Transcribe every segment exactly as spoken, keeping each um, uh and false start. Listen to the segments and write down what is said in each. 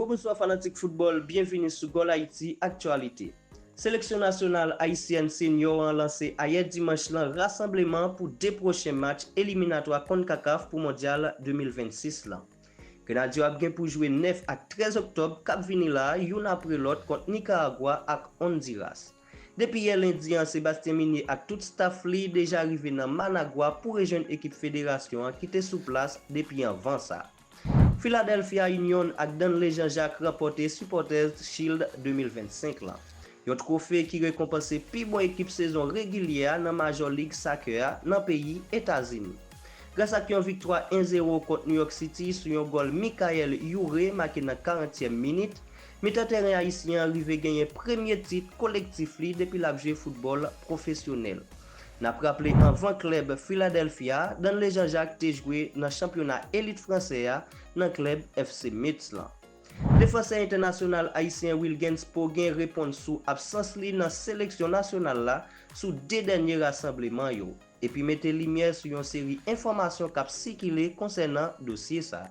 Bonswa fanatik foutbòl, byenvini sou Goal Haiti Actualité. Seleksyon nasyonal ayisyèn senior an lanse ayè dimanch lan rasanbleman pou de pwochen match eliminatwa CONCACAF pou Mondyal de mil vennsis lan. Grenadye yo ap gen pou jwe nèf ak trèz oktòb k ap vini la, youn apre lòt kont Nikaragwa ak Ondiras. Depi yè lendi an, Sebastien Migné ak tout staff li deja rive nan Managua pou rejwenn ekip federasyon an ki te sou plas depi anvan sa. Philadelphia Union ak Danley Jean-Jacques ranpòte Supporters Shield de mil vennsenk lan, yon twofe ki rekonpanse pi bon ekip sezon regilye a nan Major League Soccer a nan peyi Etazini. Gras ak yon viktwa en zewo kont New York City sou yon gòl Michael Youre make nan karantyèm minit, mitan teren ayisyen an rive genyen premye tit kolektif li depi l ap jwe foutbòl pwofesyonèl. N ap raple, anvan klèb Philadelphia, Danley Jean-Jacques te jwe nan chanpyona elit fransè a nan klèb F C Metz lan. Defansè entènasyonal ayisyen Wilgens Poguen reponn sou absans li nan seleksyon nasyonal la sou de dènye rasanbleman yo, epi mete limyè sou yon seri enfòmasyon k ap sikile konsènan dosye sa.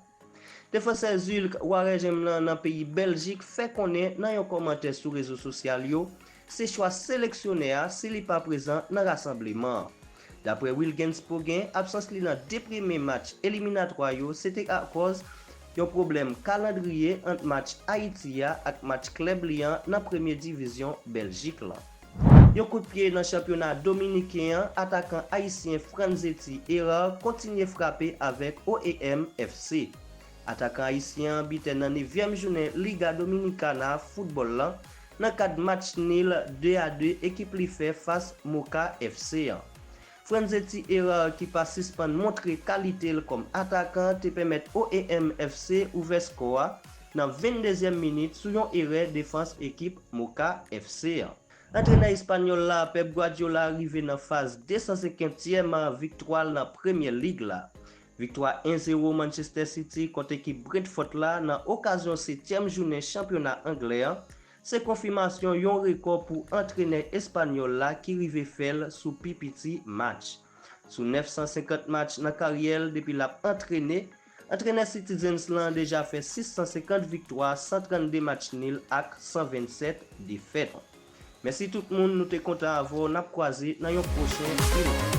Defansè Zulk Waregem lan nan peyi Bèljik fè konnen nan yon kòmantè sou rezo sosyal yo, se chwa seleksyonè a si li pa prezan nan rasanbleman an. Daprè Wilgens Poguen, absans li nan de premye match eliminatwa yo se te akòz yon pwoblèm kalandriye ant match Ayiti a ak match klèb li an nan premye divizyon Bèljik lan. Yon kout pye nan chanpyona dominiken an, atakan ayisyen Franzetti Hérard kontinye frape avèk O E M F C. Atakan ayisyen an biten nan nevyèm jounen Liga Dominicana foutbòl lan nan kad match nil de a de ekip li fè fas Moka F C an. Franzetti Hérard, ki pa sispann montre kalite l kòm atakan, te pèmèt O E M F C ouvè skò a nan venndezyèm minit sou yon erè defans ekip Moka F C an. Antrenè espanyòl la, Pep Guardiola, rive nan faz de san senkantyèm viktwa l nan Premye Lig la. Viktwa en zewo Manchester City kont ekip Brentford la nan okazyon setyèm jounen chanpyona anglè an, se konfimasyon yon rekò pou antrenè espanyòl la ki rive fè l sou pi piti match. Sou nèf san senkant match nan karyè l depi l ap antrene, antrenè Citizens lan deja fè sis san senkant viktwa, san trannde match nil ak san vennsèt defèt. Mèsi tout moun, nou te kontan avè w, n ap kwaze nan yon pwochen fim.